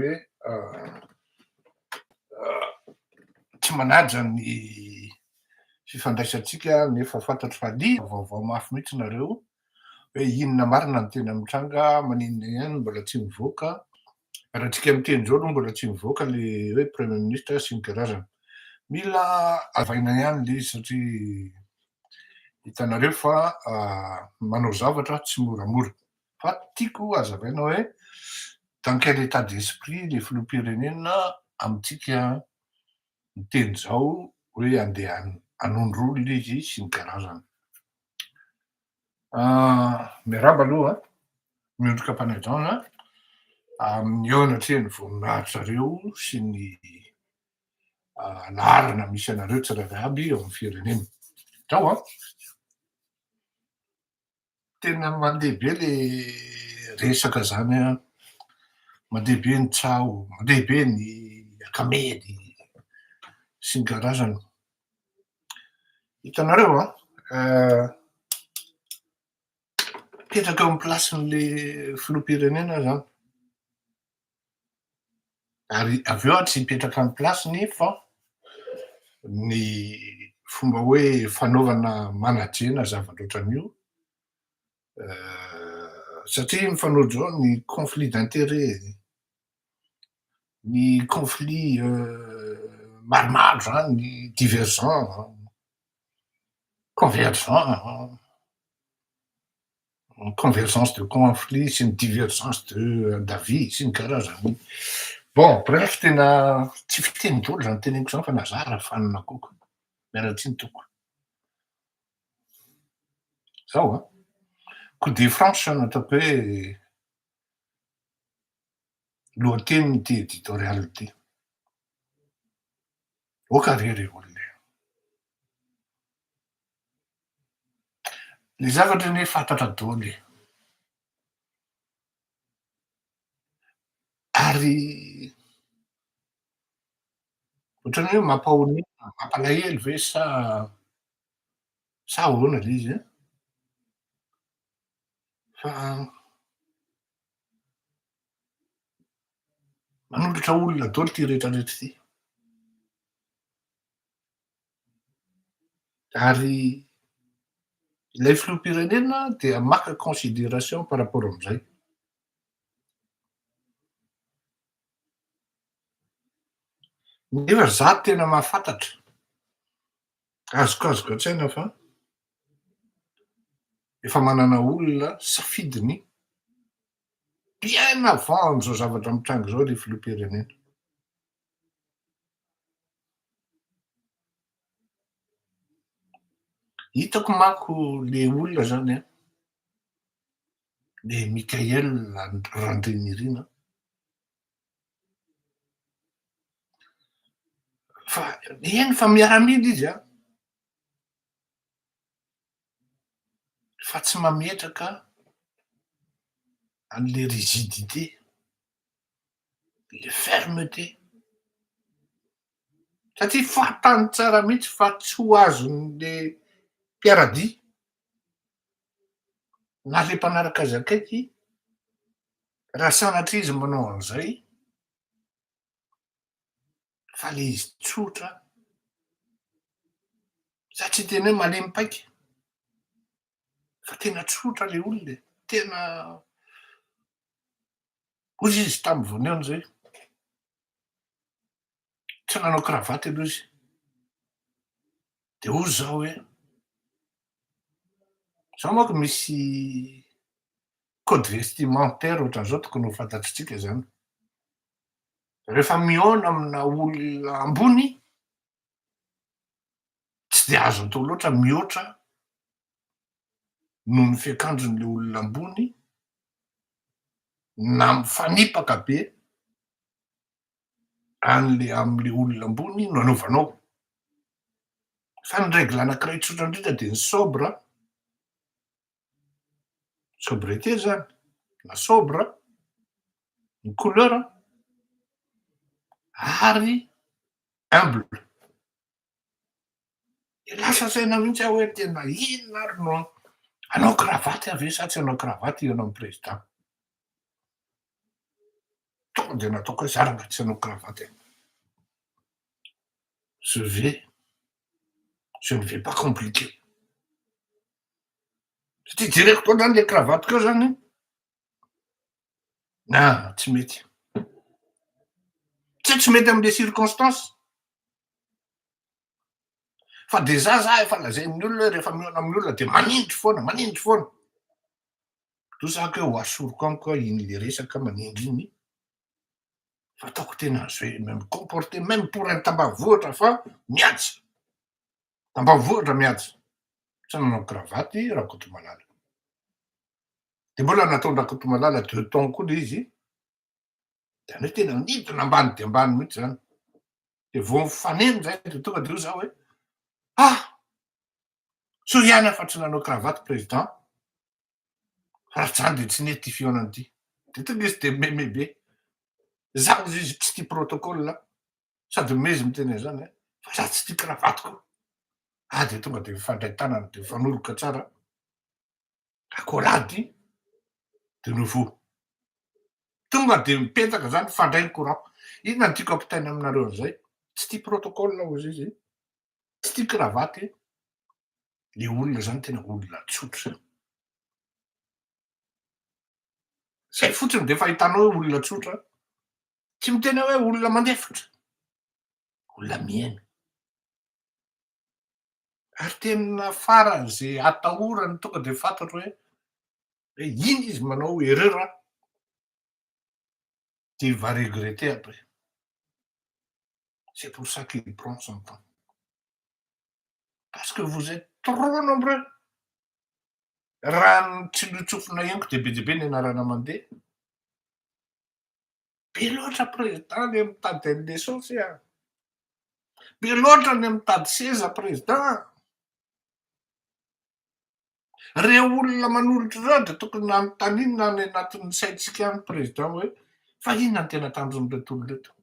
hoe tsy manaja ny fifandraisantsika nefa fantatro fa liana vaovao mafy mihitsy nareo hoe inona marina ny tena mitranga, maninona ihany mbola tsy mivoaka. Raha tsika miteny zao aloha mbola tsy mivoaka le hoe premier ministre sy ny karazany. Mila avaina ihany le izy satria hitanareo fa manao zavatra tsy moramora. Fa tiako hazavaina hoe dans quel état d'esprit le filoham-pirenena amintsika miteny zao hoe andeha hanondro olona izy sy ny karazany. Miarahaba aloha, miondrika am-panajana amin'ny eo anatrehan'ny voninahitrareo sy ny laharana misy anareo tsirairay aby eo amin'ny firenena. Zao an! Tena mandeha be le resaka zany an, mandeha be ny tsaho, mandeha be ny akamely sy ny karazany. Hitanareo an, mipetraka eo amin'ny place-n'le filoham-pirenena aho zany, ary avy eo aho tsy hipetraka amin'ny place-ny fa ny fomba hoe fanaovana manager-na zavatra ohatran'io, satria mifanojo eo ny conflit d'interet, ny conflit maromaro zany, divergent, convergent, convergence de conflit sy ny divergence de d'avis sy ny karazany. Bon bref, tena tsy fiteny daholo zany teneniko zany fa nazara fanina koa. Miala tsiny tompoko. Zao an, coup de franche no ataoko hoe lohatenin'ity éditorial ity. Aoka re re olona e. Le zavatra anie fantatra daholo e. Ary ohatran'ny hoe mampahonena, mampalahelo ve sa sa ahoana le izy an? Fa manolotra olona daholo ity rehetra rehetra ity. Ary ilay filoham-pirenena dia maka considération par rapport amin'izay. Nefa za tena mahafantatra, azokazoko an-tsaina fa efa manana olona safidiny bien avant an'izao zavatra mitranga izao ilay filoham-pirenena. Hitako manko le olona zany an, le Mickaël Randrianirina, fa eny fa miaramila izy an, fa tsy mametraka an'le rigidité. Le fermeté. Satria fantany tsara mihitsy fa tsy ho azon'le mpiara-dia na le mpanaraka azy akaiky raha sanatria izy manao an'izay fa le izy tsotra, za tsy hiteny hoe malemy paika fa tena tsotra le olona e, tena Hoy izy tamin'ny vao nihaona izay, tsy nanao kravaty aloha izy. Dia hoy izaho hoe, izao manko misy code vestimentaire ohatran'izao tokony ho fantatritsika izany. Rehefa mihaona amina olona ambony, tsy dia azo atao loatra mihoatra noho ny fiakanjon'ilay olona ambony na mifanipaka be an'le am'le olona ambony no anaovanao. Fa ny règle anankiray tsotra indrindra de ny sobre, sobriété zany na sobre, ny couleur ary humble. De lasa saina mihitsy aho hoe tena inona ary no hanao kravaty aho ve sa tsy hanao kravaty hihaona amin'ny président. Toa Tonga de nataoko hoe za ranga tsy hanao kravaty e. Je vais, je ne vais pas compliquer. Satria jereko daholo zany le kravatiko eo zany, ah tsy mety. Tsy hoe tsy mety am'le circonstance, fa de za efa lazain'ny olona hoe rehefa mihaona amin'ny olona de manindry foana, manindry foana. Dosako hoe ho asoriko amiko iny le resaka manindry iny, fa ataoko tena je vais me comporter même pour un tambanivohitra fa mihaja, tambanivohitra mihaja. Tsy nanao kravaty Rakotomalala. De mbola nataon-dRakotomalala deux temps koa le izy, zany hoe tena nidina ambany de ambany mihitsy zany. De vao mifaneno zay de tonga de io za hoe ah, soa ihany aho fa tsy nanao kravaty président, raha tsy zany de tsy nety ty fihaonana ity. De tonga izy de meme be. Zaho izy tsy tia protocole, sady mezy miteny an'izany fa za tsy tia kravaty koa. Ah de tonga de mifandray tanana de mifanoloka tsara, accolade de nouveau. Tonga de mipetaka zany, mifandray ny courant. Inona no tiako ampitaina aminareo an'izay? Tsy tia protocole hozy izy, tsy tia kravaty, le olona zany tena olona tsotra. Zay fotsiny de efa ahitanao hoe olona tsotra, tsy miteny aho hoe olona mandefitra, olona mihaino. Ary tena faran'izay atahorany tonga de fantatro hoe hoe iny izy manao erreur de il va regretter après. C'est pour ça qu'il prend son temps. Parce que vous êtes trop nombreux. Raha ny tsilotsofina henoko de be dia be ny anarana mandeha. Be loatra président ny mitady an'le saosy a. Be loatra ny mitady seza président. Reo olona manolotra ireo de tokony hanontaniana any anatin'ny saintsika any président hoe fa inona ny tena tanjon'ireto olona ireto.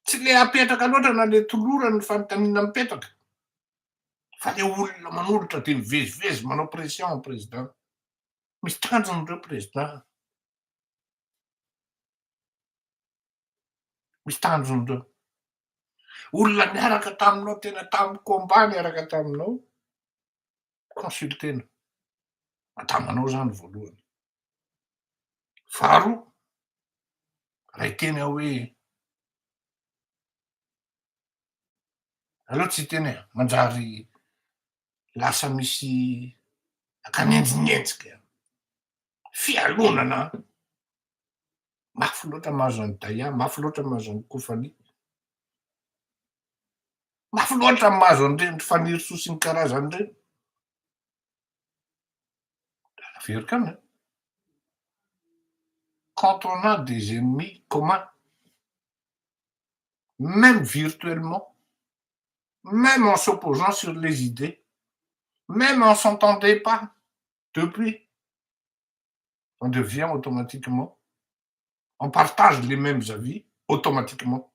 Tsy le apetraka loatra na le tolorany ny fanontaniana mipetraka, fa le olona manolotra de mivezivezy manao pression président. Misy tanjony ireo président. Misy tanjony ireo. Olona niaraka taminao tena tamin'ny combat niaraka taminao, consultena. Adamanao zany voalohany. Faharoa, raha hiteny aho hoe aleo tsy hiteny e, manjary lasa misy akanenjinenjika, fialonana, mafy loatra mahazo an'i Daya, mafy loatra mahazo an'i Kofani, mafy loatra mahazo an'ireny Fanirisoa sy ny karazany ireny. Averiko any. Quand on a des ennemis communs, même virtuellement, même en s'opposant sur les idées, même on s'entendait pas depuis, on devient automatiquement, on partage les mêmes avis automatiquement.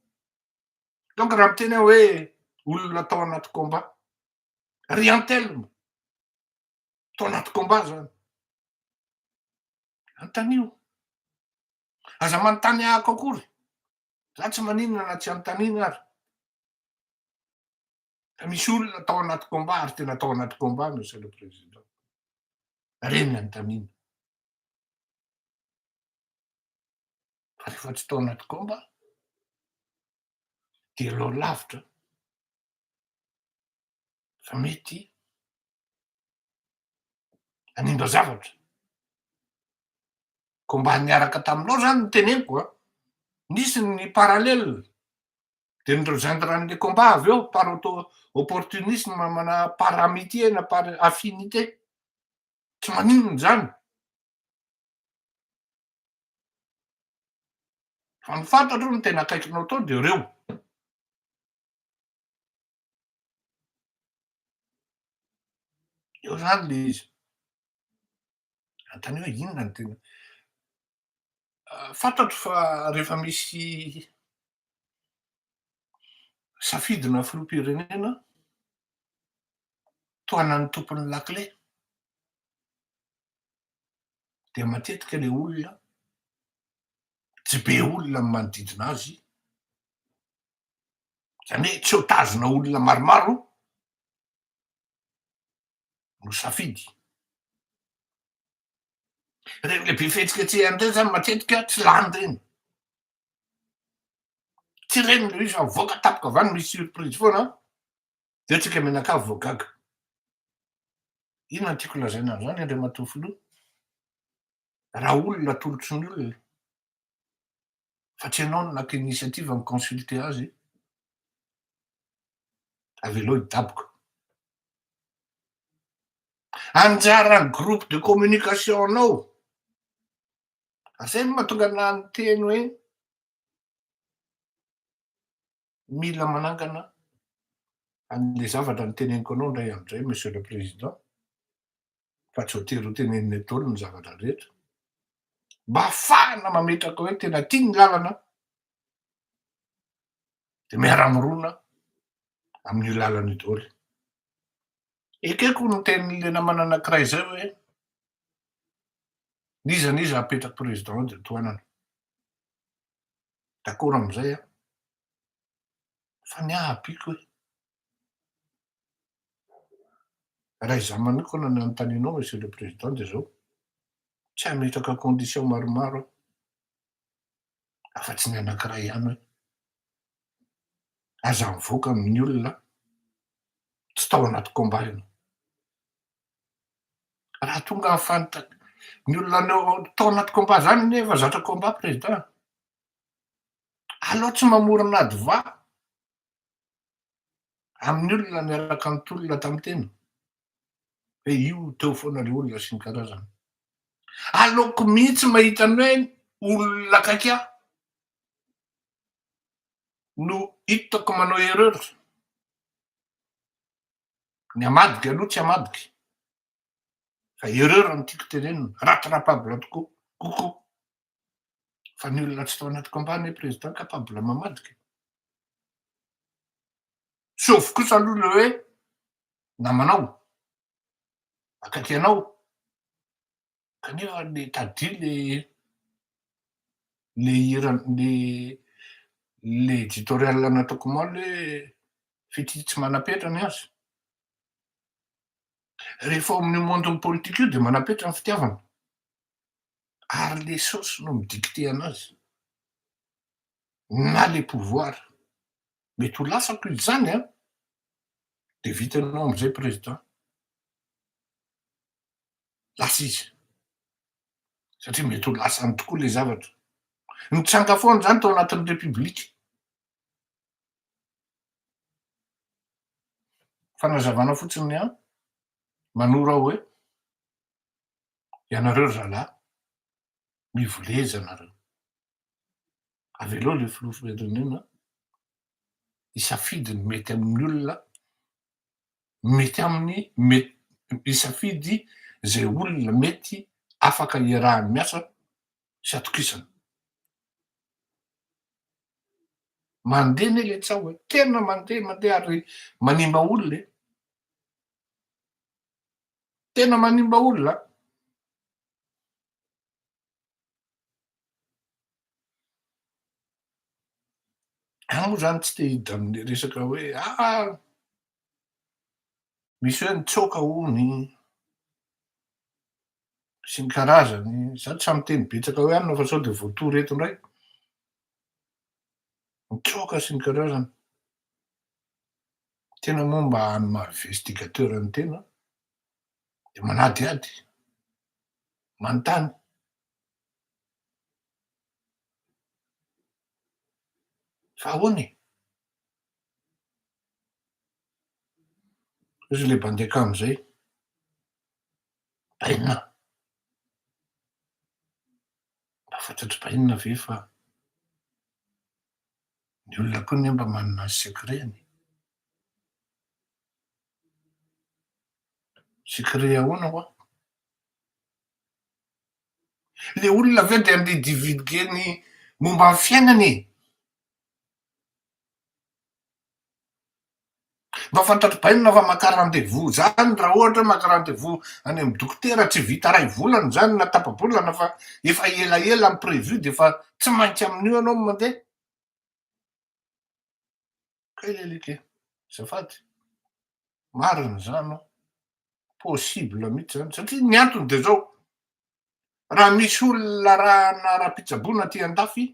Donc raha miteny aho hoe olona tao anaty combat, ry Antelme, tao anaty combat zany, antanio. Aza manontany ahako akory, za tsy maninona na tsy anontaniana ary. Fa misy olona tao anaty combat ary tena tao anaty combat monsieur le président. Reny anontaniana. Fa rehefa tsy tao anaty combat, de aleo lavitra fa mety hanimba zavatra. Combat niaraka taminao zany no teneniko a. Nisy ny parallèle, de ny rejoindre an'le combat avy eo par auto opportunisme na par amitié na par affinité. Tsy maninona zany. Fa ny fantatro ny tena akaikinao tao de reo. Eo zany le izy. Anontany hoe inona no tena fantatro fa rehefa misy safidina filoham-pirenena tohanan'ny tompon'ny lakile dia matetika le olona. Tsy be olona ny manodidina azy, zany hoe tsy otazona olona maromaro no safidy. Reny le be fihetsiketsehana reny zany matetika tsy lany reny. Tsy reny le izy fa mivoaka tampoka avy any misy surprise foana de tsika mianakavy vao gaga. Inona no tiako lazaina an'izany Andriamatoa Filoha? Raha olona atolotry ny olona fa tsy ianao no naka initiative mi-consulter azy, avelao hidaboka. Anjaran'ny groupe de communication anao, ary zay no mahatonga anah niteny hoe mila manangana an'le zavatra noteneniko anao indray andro izay monsieur le président, fa tsy voatery ho tenenina eto daholo ny zavatra rehetra, mba hahafahana mametraka hoe tena tia ny lalana de miara-mirona amin'io lalana io daholo. Ekeko ny tenin'le namana anankiray zay hoe n'iza n'iza apetraka président eo de tohanana. D'accord amizay aho. Fa ny ahy ampiako hoe raha izaho manokana no anontanianao monsieur le président dia zao, tsy hametraka condition maromaro aho afa-tsy ny anankiray ihany hoe aza mivoaka amin'ny olona tsy tao anaty combat ianao. Raha tonga ny fanontaniana, ny olona tao anaty combat zany anie efa zatra combat président. Aleo tsy mamorona ady vaha amin'ny olona niaraka nitolona tamin'ny tena hoe io teo foana le olona sy ny karazany. Aleoko mihitsy mahita ny hoe olona akaiky ahy no hitako manao erreur. Ny hamadika aloha tsy hamadika fa erreur no tiako tenenina, rattrapable tokoa kokoa. Fa ny olona tsy tao anaty combat anie président capable mamadika e. Sauf kosa aloha le hoe namanao, akaiky anao, kanefa le tadidio le le hira le le éditorial nataoko omaly hoe fitia tsy manam-petra ny azy. Rehefa ao amin'io monde-n'ny politique io de manam-petra ny fitiavana. Ary le saosy no mi-dicter anazy na le pouvoir. Mety ho lasako izy zany an! De vita enao amizay président. Lasa izy. Satria mety ho lasany tokoa le zavatra. Nitranga foana zany tao anatin'ny république. Fanazavana fotsiny ny ahy, manoro aho hoe. Ianareo ry zalahy, mivoleza nareo. Avelao le filoham-pirenena hisafidy ny mety amin'ny olona, mety aminy, mety hisafidy zay olona mety afaka iarahany miasa sy atokisana. Mandeha anie le tsaho e, tena mandeha mandeha ary manimba olona e. Tena manimba olona an! Aho moa zany tsy te hiditra amin'le resaka hoe ah misy hoe nitsoaka hono sy ny karazany, za tsy miteny betsaka hoe anona fa sao de voatory eto indray, nitsoaka sy ny karazany. Tena moa mba any maha investigateur ny tena de manadihady, manontany. Fa ahoana e? Hoy le bandy akama zay, bainina, mba fantatr'i bainina ve fa Ny olona koa anie mba manana ny secret-ny e. Secret ahoana hoa? Le olona ve de andeha hi-divulguer ny momba ny fiainany e? Mba fantatr'i Bainina fa maka rendez-vous zany raha ohatra hoe maka rendez-vous any amin'ny dokotera tsy vita ray volana zany na tapa-bolana fa efa elaela ny prévu de efa tsy maintsy amin'io ianao no mandeha. Kay leleke, azafady, marina zany an, possible mihitsy zany satria ny antony de zao, raha misy olona arahana ara-pitsaboana aty an-dafy,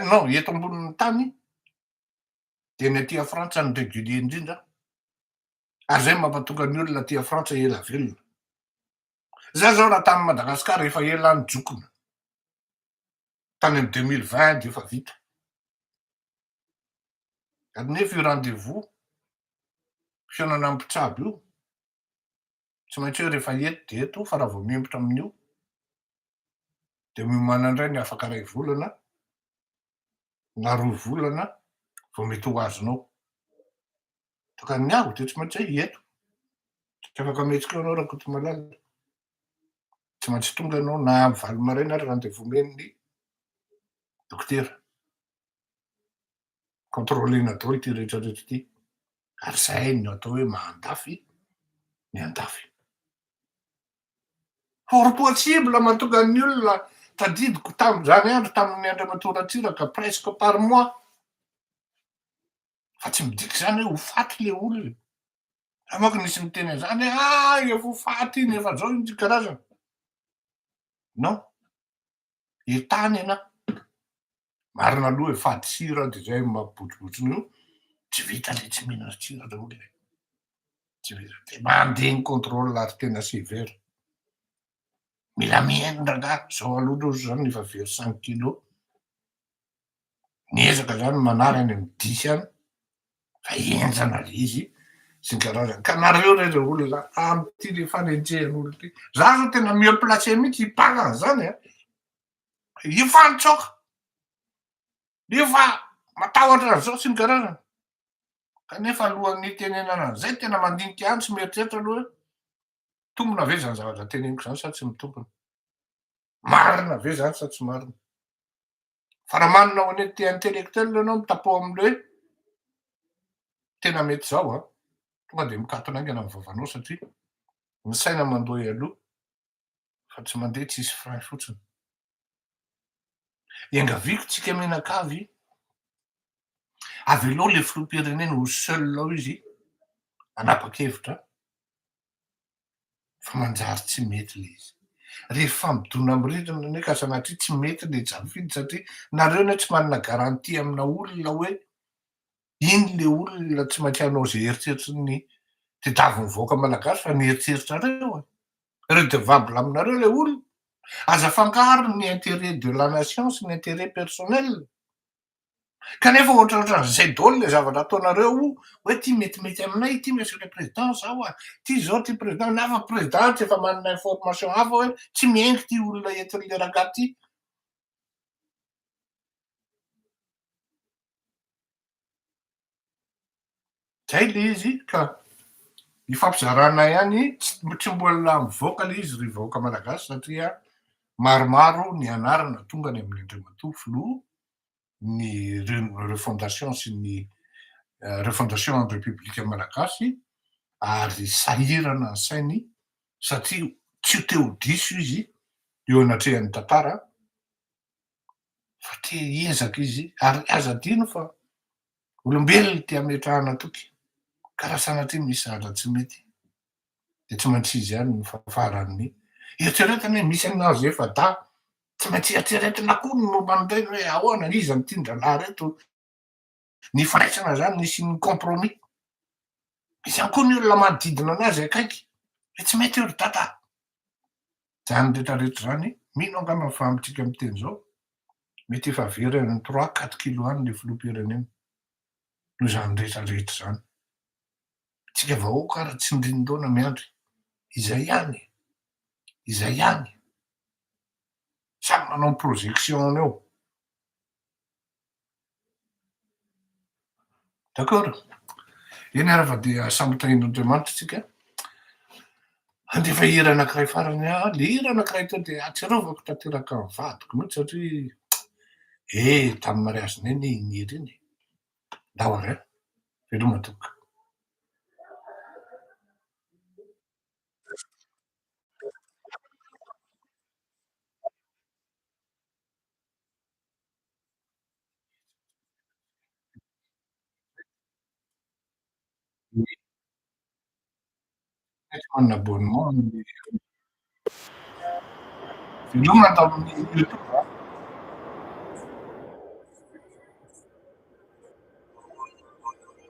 non eto ambonin'ny tany, de ny aty a Frantsa no régulier indrindra, ary zay mampatonga ny olona aty a Frantsa ela velona. Za zao raha tany Madagasikara efa ela nijokona, tany amy 2020 de efa vita. Ary nefa io rendez-vous fihaonana amy mpitsabo io, tsy maintsy hoe rehefa eto de eto fa raha vao mihemotra amin'io, de miomana indray ny afaka ray volana na 2 volana vao mety ho azonao. Ka ny aho de tsy maintsy hoe eto, tsy afaka mihetsika eo anao Rakotomalala, tsy maintsy tonga ianao na amy 8 maraina ary rendez-vous omen'ny dokotera. Contrôlena daholo ty rehetrarehetra ty, ary zay no atao hoe mahandafy ny andafy. Fort possible mahatonga ny olona tadidiko tam'izany andro tamin'ny Andriamatoa Ratsiraka presque par mois. Fa tsy midika zany hoe ho faty le olona. Raha manko nisy miteny an'izany hoe ah efa ho faty iny efa zao iny karazana. Non, etany ana. Marina aloha hoe fady sira de zay mampibotrobotrona io, tsy vita le tsy mihinana sira le olona e. Tsy vita, de mandeha ny contrôle ary tena sévère. Mila mihaino rangahy, zao aloha aloha zany efa very 5 kilos. Miezaka zany manary any amy 10 any, fa henjana le izy sy ny karazany. Ka nareo re re olona am'ty le fanenjehan'olo ty, za zao tena mieux placé mihitsy hipaka an'izany a. Efa nitsoka, efa matahotra an'izao sy ny karazany. Kanefa alohan'ny hitenenana an'izay tena mandinika ihany sy mieritreritra aloha hoe tombona ve zany zavatra teneniko zany sa tsy mitombona? Marina ve zany sa tsy marina? Fa raha manana honnêteté intellectuelle ianao mitapo am'le hoe tena mety zao a, tonga de mikatona haingana ny vavanao satria ny saina mandoha aloha fa tsy mandeha tsisy frein fotsiny. Iangaviko tsika mianakavy, avelao le filoham-pirenena ho seul ao izy hanapa-kevitra fa manjary tsy mety le izy. Rehefa midona amy rindrina anie ka sanatria tsy mety le jafidy satria nareo anie tsy manana garantie amina olona hoe iny le olona tsy maintsy hanao zay eritreritry ny tadiavin'ny vahoaka malagasy fa ny eritreritrareo e. Redevable aminareo le olona. Aza afangaro ny intérêt de la nation sy ny intérêt personnel. Kanefa ohatrohatran'izay daholo le zavatra ataonareo hoe ty metimety aminay ty monsieur le président zao a, ty zao ty président, nefa président tsy efa manana information hafa hoe tsy miaingo ty olona entin'le rangahy ty. Zay le izy ka ifampizarana ihany, tsy mbola mivoaka le izy ry vahoaka malagasy satria maromaro ny anarana tonga any amin'ny Andriamatoa filoha ny refondation sy ny refondation république malagasy ary sahirana ny sainy satria tsy ho te ho diso izy eo anatrehan'ny tantara fa te hiezaka izy ary aza adino fa olombelona ty ametrahana toky ka raha sanatria misy zavatra tsy mety de tsy maintsy izy ihany no fafaran'ny eritreretana hoe misy anazy efa da tsy maintsy eritreretina koa ny momba an'ireny hoe ahoana iza ny tian-drahalahy reto ny fandraisana zany nisy ny compromis misy ihany koa ny olona manodidina anazy akaiky hoe tsy mety io ry dada zany rehetrarehetra zany mino angamba fa amitsika miteny zao mety efa very any 3-4 kilo any le filoham-pirenena noho zany rehetrarehetra zany tsika vahoaka ary tsy ndrindona miandry izay ihany izay ihany samy manao projection eo. D'accord, eny ary fa dia samy tahin'Andriamanitra tsika. Andefa hira anankiray farany aho, le hira anankiray teo de atsiarovako tanteraka ny vadiko mihitsy satria tamy mariazinay iny hira iny. Ndao ary a, veloma tompoko. Manana abonnement amin'ny veloma atao amin'ny YouTube.